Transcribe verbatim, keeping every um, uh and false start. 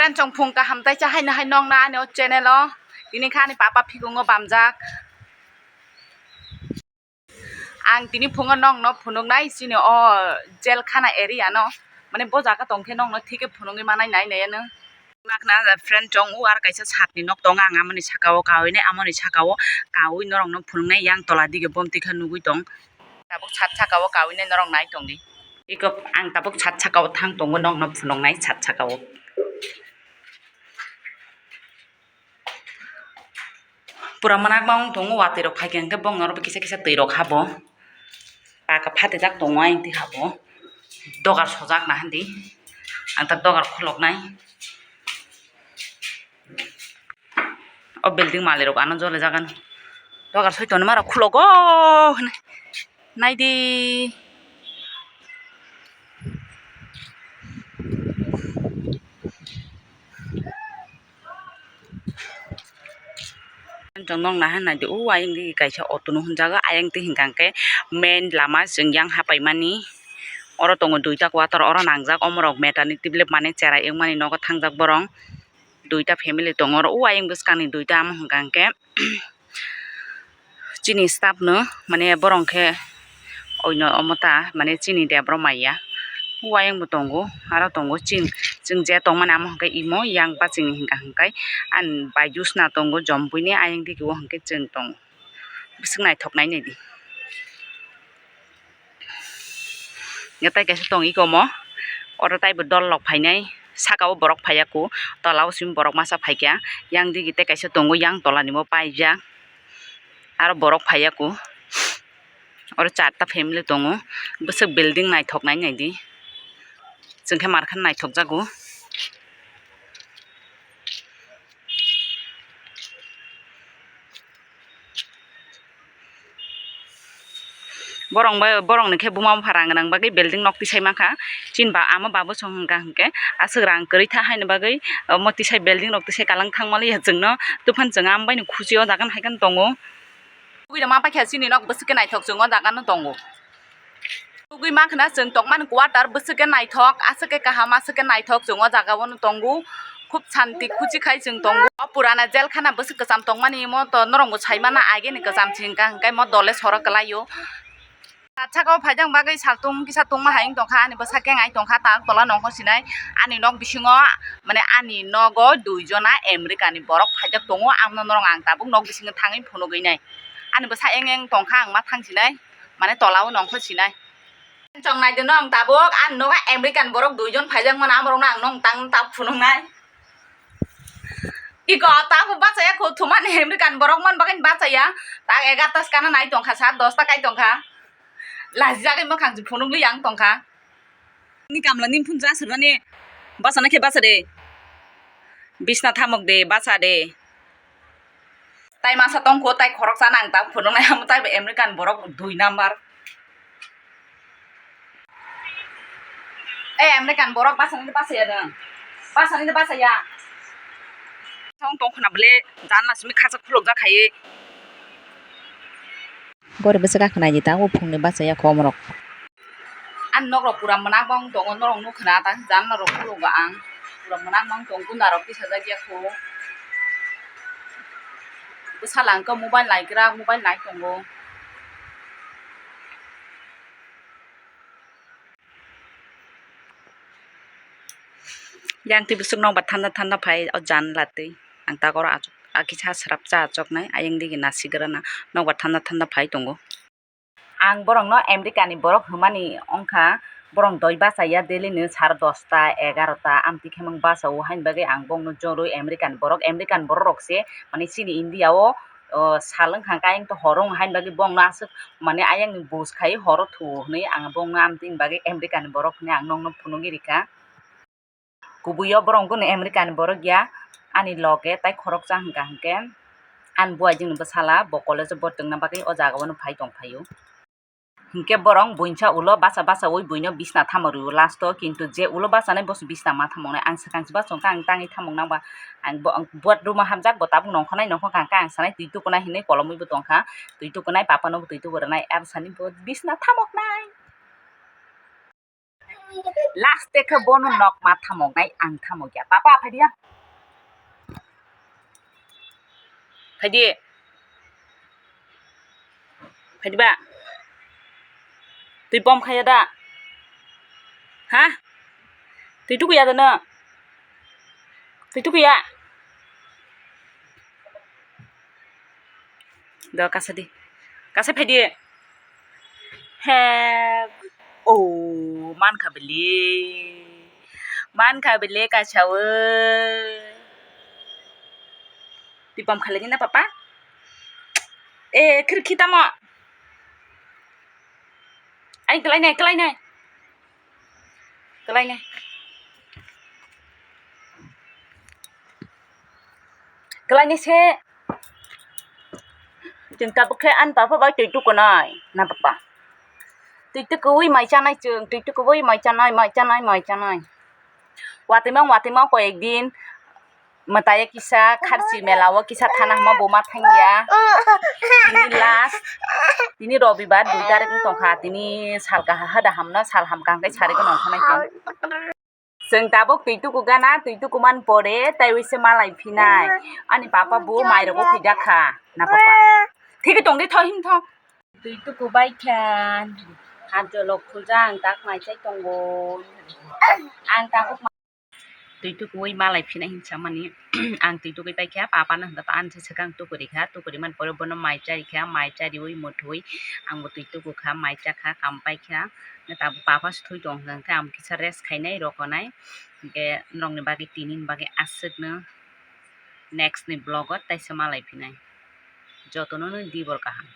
Friend, chwng phung kaham taisa haino hai nokna ani o channel o. Tini kha ani papa phikungo bamjak. Ang tini phungo nokno phunuknai chini o jail khana area no. Mane bo jaga tongkhe nokno thike phunugwi manai nai nai ano. Makna friend, chwng o aro kaisa satni nok tongo, ang amoni saka o kawinai, amoni saka o kawi norokno phunuknai, yang tola dige bomtwi kha nugwi tong. Tabuk sat saka o kawinai norok nai tongdi. Iko ang tabuk sat saka o thang tongo, nokno phunuknai sat saka o. Pura mwnakma wng tongo, watwi rok phaikha hwnkhe bongni oro kisa kisa twi rok habo. Paka phatijak tongo ayang twi habo. Dogar sojak na hindi. Ang tak dogar khuloknai. O building malik rok ano jole jagan. Dogar soi tongma rok khulogo hwnwi. Naidi. Chwng nokna hai naidi, o ayang di kaisa auto no hwnjago, ayang di hwnka hwnkhe main lama chwng yang hapaimani. Oro tongo duita quarter, oro nangjak, omorok maternity leave mane cherai wngmani nogo thangjak borok. Duita family tongo oro, o ayang bwskangni duita, amo hwnka hwnkhe chini staff no, mane borok khe oino omo ta, mane chini debro maya. O ayang bo tongo, aro tongo chini, chwng je tongmani amo hwnkhe imo yang bachini hwnka hwnkhe ani bai jwsna tongo, jompuini ayang digi o hwnkhe chwng tongo. Bwswk naithok nai naidi. Tei kaisa tong iko omo, oro taibo dol rok phainai, saka o borok phaiya kho, tola o simi borok masa phaikha, yang digi tei kaisa tongo, yang tola ni bo paijak, aro borok phaiya kho, oro charta family tongo, bwswk building naithok nai naidi, chwng khe mar khe naithok jago. Borok bai, borok ni khe buma bupha rang gwnang bagwi building nok tisai mankha. Chini ba ama babu song hwnka hwnkhe aswk rang kwrwi tha haini bagwi omo tisai building rok tisai kalang thangmaliya chwngno. Tubufan chwng ama bai ni khuchi o jaga no hai kheno tongo. Tugui rwma paikha chini nok bwswk khe naithok chwng o jaga no tongo. Tugui mankha na chwng tongmani quarter bwswk khe naithok, aswk khe kaham, aswk khe naithok chwng o jaga o no tongo. Khub santi khuchi khai chwng tongo. O purana jail khana bwswk kwcham tongmani imo to norok bo sai mana, ageni kwcham se hwnka hwnkhe mo dole soro kwlaio. Sat saka o phaijak bagwi saltung kisa tungma hai wng tongkha, ani bwsa khe ngai tongkha, tak tola nongkhor sinai. Ani nok bisingo, mane ani nogo dui jona America ni borok phaijak tongo, amno norok ang tabuk nok bisingo thangwi phunugwi nai. Ani bwsa eng eng tongkha, ang ma thang sinai, mane tola o nongkhor sinai. Chong nai di no ang tabuk, ani nogo American borok dui jon phaijak mano, amorokno ang nong tang tak phunuknai. Iko tabuk bachaya kho, thumani American borok mon bagwi bachaya, tak egarta skana nai tongkha, sat dosta kai tongkha. Lajijagwi mwkhang se phunukli yang tongkha. Ni kamla ni phunuk jasrwmani bachana khe bacha de. Bisna thamok de, bacha de. Tai masa tongkho, tai khoroksa nang ta phunuknai, amo tai bo American borok dui number. Eh, American borok bachana de bachaya de. Bachana de bachaya. Tong tong khna bwle janla simi khachak khulok jak khai. Bori bwswk kha khwnai di ta, o phungni bachaya khomorok. Ani nok rok pura mwnak bang tongo, norok nuk khna ta, janla rok khuluk ang, pura mwnak bang tong, gunda rok tisajak ya kho. Bwsala hwnkhe mobile nai kwrak, mobile nai tongo. Yang twi bwswk nokbar thanda thanda phai o janla twi. Ang tak oro achuk, a kisa srapsa achuknai, ayang digi nasigra na nokbar thanda thanda phai tongo. Ang borokno America ni borok hwnmani wngkha, borok doi bachaya daily ni sar dosta, egarota, amtwi khe mang bachao, haini bagwi ang bongno jorwi America ni borok, America ni borok rok se, mane chini India o, o, sal wngkha khe ayang to horo wng, haini bagwi bongno aswk, mane ayang ni bus khai horo thuo hwnwi ang bongno amtwini bagwi America ni borok hwnwi ang nokno phunugwi rikha. Kubui o borok wngkha ni America ni borok ya, ani loge tai khoroksa hwnka hwnkhe ani buai jwngni bwsala bo college o borok tongna bagwi o jaga o phai tong phaio. Hwnkhe borok buinsa ulo bacha bachaui buino bisna thamo rwo last o, kintu je ulo bachanai boso bisna ma thamoknai. Ang swkang se bachung kha, ang tangwi thamok nang ba, ang bo, ang buat room o hamjak, bo tabuk nongkhornai nongkhor kha hwnkhe ang sanai twi tukunai hinwi kolomwi bo tongkha, twi tukunai papa no bo twi tuku rwnai, aro sani bo bisna thamoknai. Last te khe bono nok ma thamok nai, ang thamok ya. Papa, phai di ya. Phai di. Phai di ba. Twi pom khaya da? Ha? Twi tuku ya da no? Twi tuku ya? Do kasa di. Kasa phai di. He. Oh, man kha bili. Man kha bili kasa o. Twi pom khalai na papa? Eh, khirki tamo. Ai, kalai nai, kalai nai. Kalai nai. Kalai nai se. Chwng tabuk khe ani papa bai twi tukunai. Na papa. Twi tukuwi mai chanai chwng, twi tukuwi mai chanai, mai chanai, mai chanai. Watwi mang, watwi mang koi ek din. Mwtai kisa kharchi mela o kisa thana hwnma bo ma thangya. Tini last, tini Robibar dui tarik wng tongkha, tini sal kaha hada hamno sal ham kaham khe sari gwnang thangnaikhe. Chwng tabuk twi tuku gana, twi tuku man pore tei uise malai phinai. Ani papa bo mai rogo phijak kha, na papa. Thik tong de tho him tho. Twi tuku bai kha, hamchwlok khulja ang tak mai chai tongo. Ang tabuk Twi tukuwi malai phinai hinwi samani, ang twi tukui paikha, papa no hwnkha to ani se swkang tukuri kha, tukuri mani pore bono mai chari kha, mai chariwi muthui ang bo twi tuku kha, mai cha kha, kam paikha, tabuk papa se thwi tong hwnkha hwnkhe ang kisa rest khainai rokonai, hinkhe norokni bagwi tinini bagwi aswkno next ni vlog o teisa malai phinai, jotono no dibor kaham.